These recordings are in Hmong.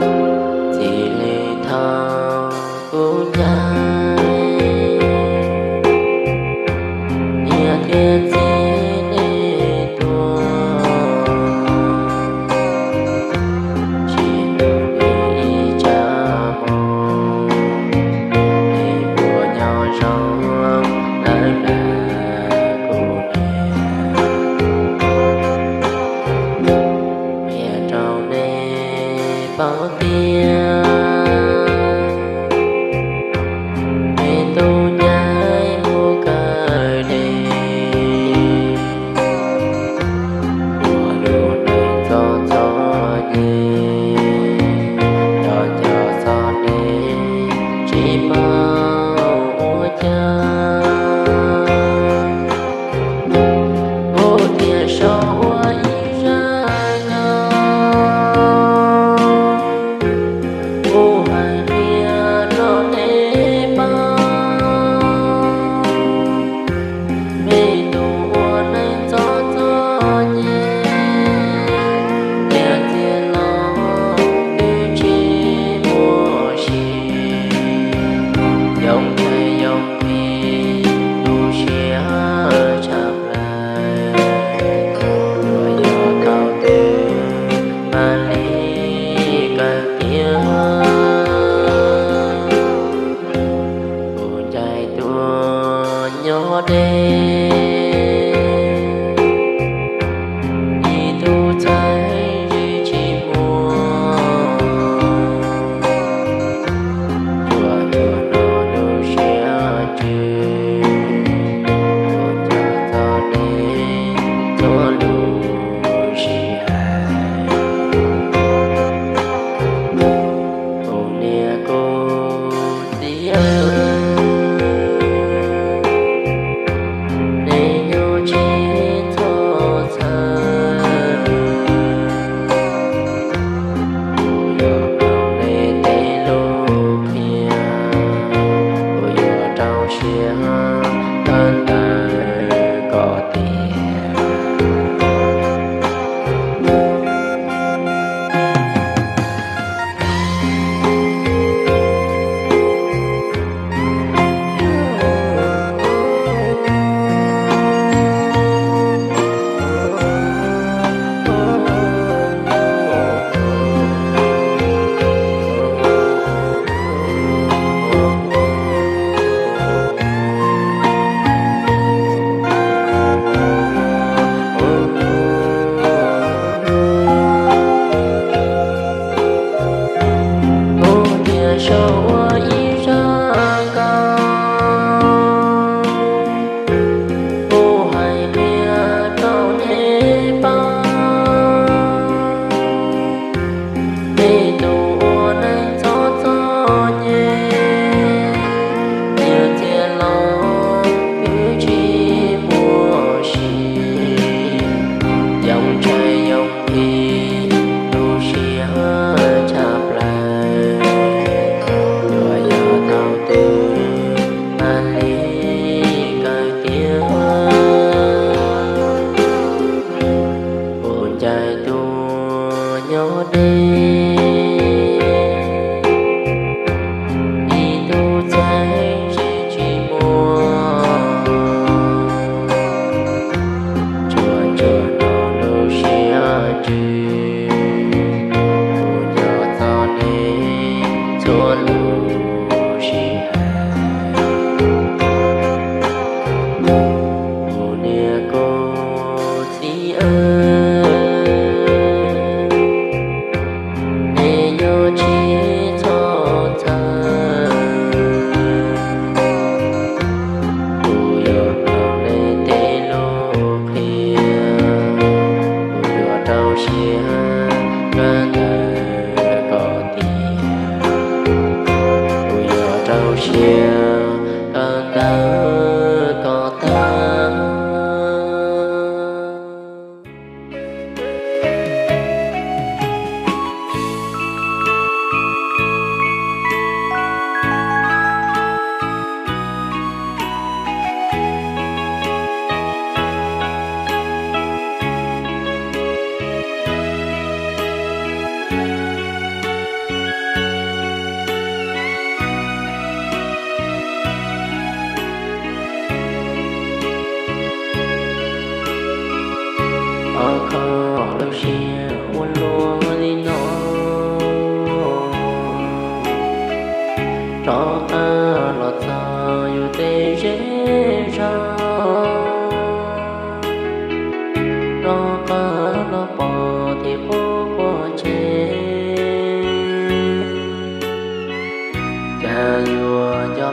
Txij li thaum kuv ncaim niam thiab txiv nej tuaj, tsis tau ib tsam hmo nej puas nyob zoo lawm na kuv niam. Qhia rau nej paub tias nej tus ncaim mus kawm dej, ua lub neej txom txom nyem, cov coj txog dej tsis paub ua cas, kuv thiaj sau ua ib zaj nkauj.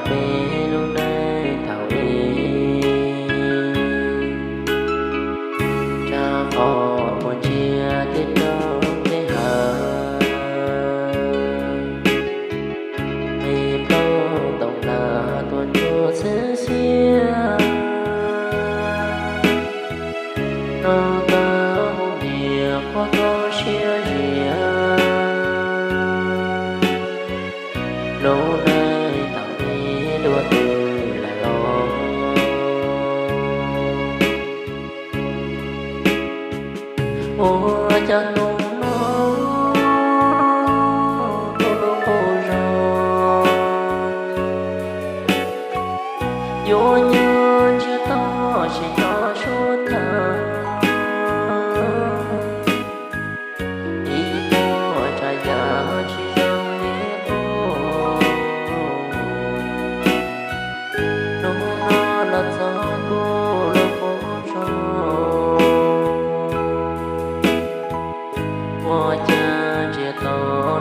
Peb lub neej thaum ub, tsam qhov muaj tsiaj thiab roob thiab hav, me plaub tau plam tuaj ntsuag xwb xiab. Noj qab haus npias quaj kho siab zias, lub neej thaum ub dua twg lawm los. Ua cas hnub no tuaj lub qaug zog, yuav nyob ntsiag to tsis tau suab thav, ib puas tsav yam tsis zoo li qub. Hnub no los txog kuv lub qaug zog, ua cas ntsiag to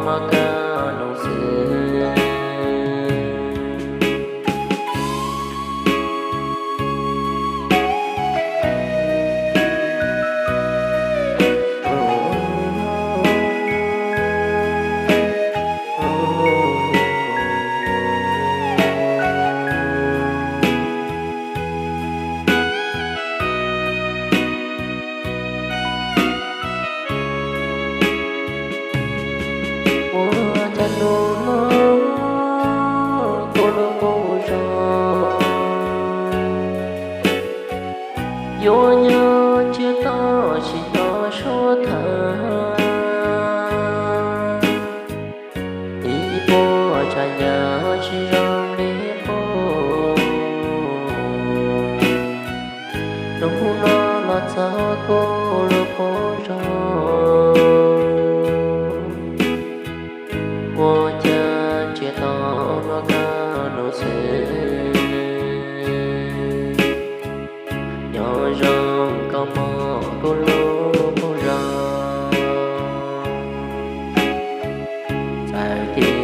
noj kaj ntug xwb. Ua cas hnub no tuaj lub qaug zog, yuav nyob ntsiag to tsis tau suab thav, ib puas tsav yam tsis zoo li qub. Hnub no los txog kuv lub qaug zog, ua cas ntsiag to noj kaj ntug xwb. Nyob zoo koj mog kuv lub qaug zog, txawm tias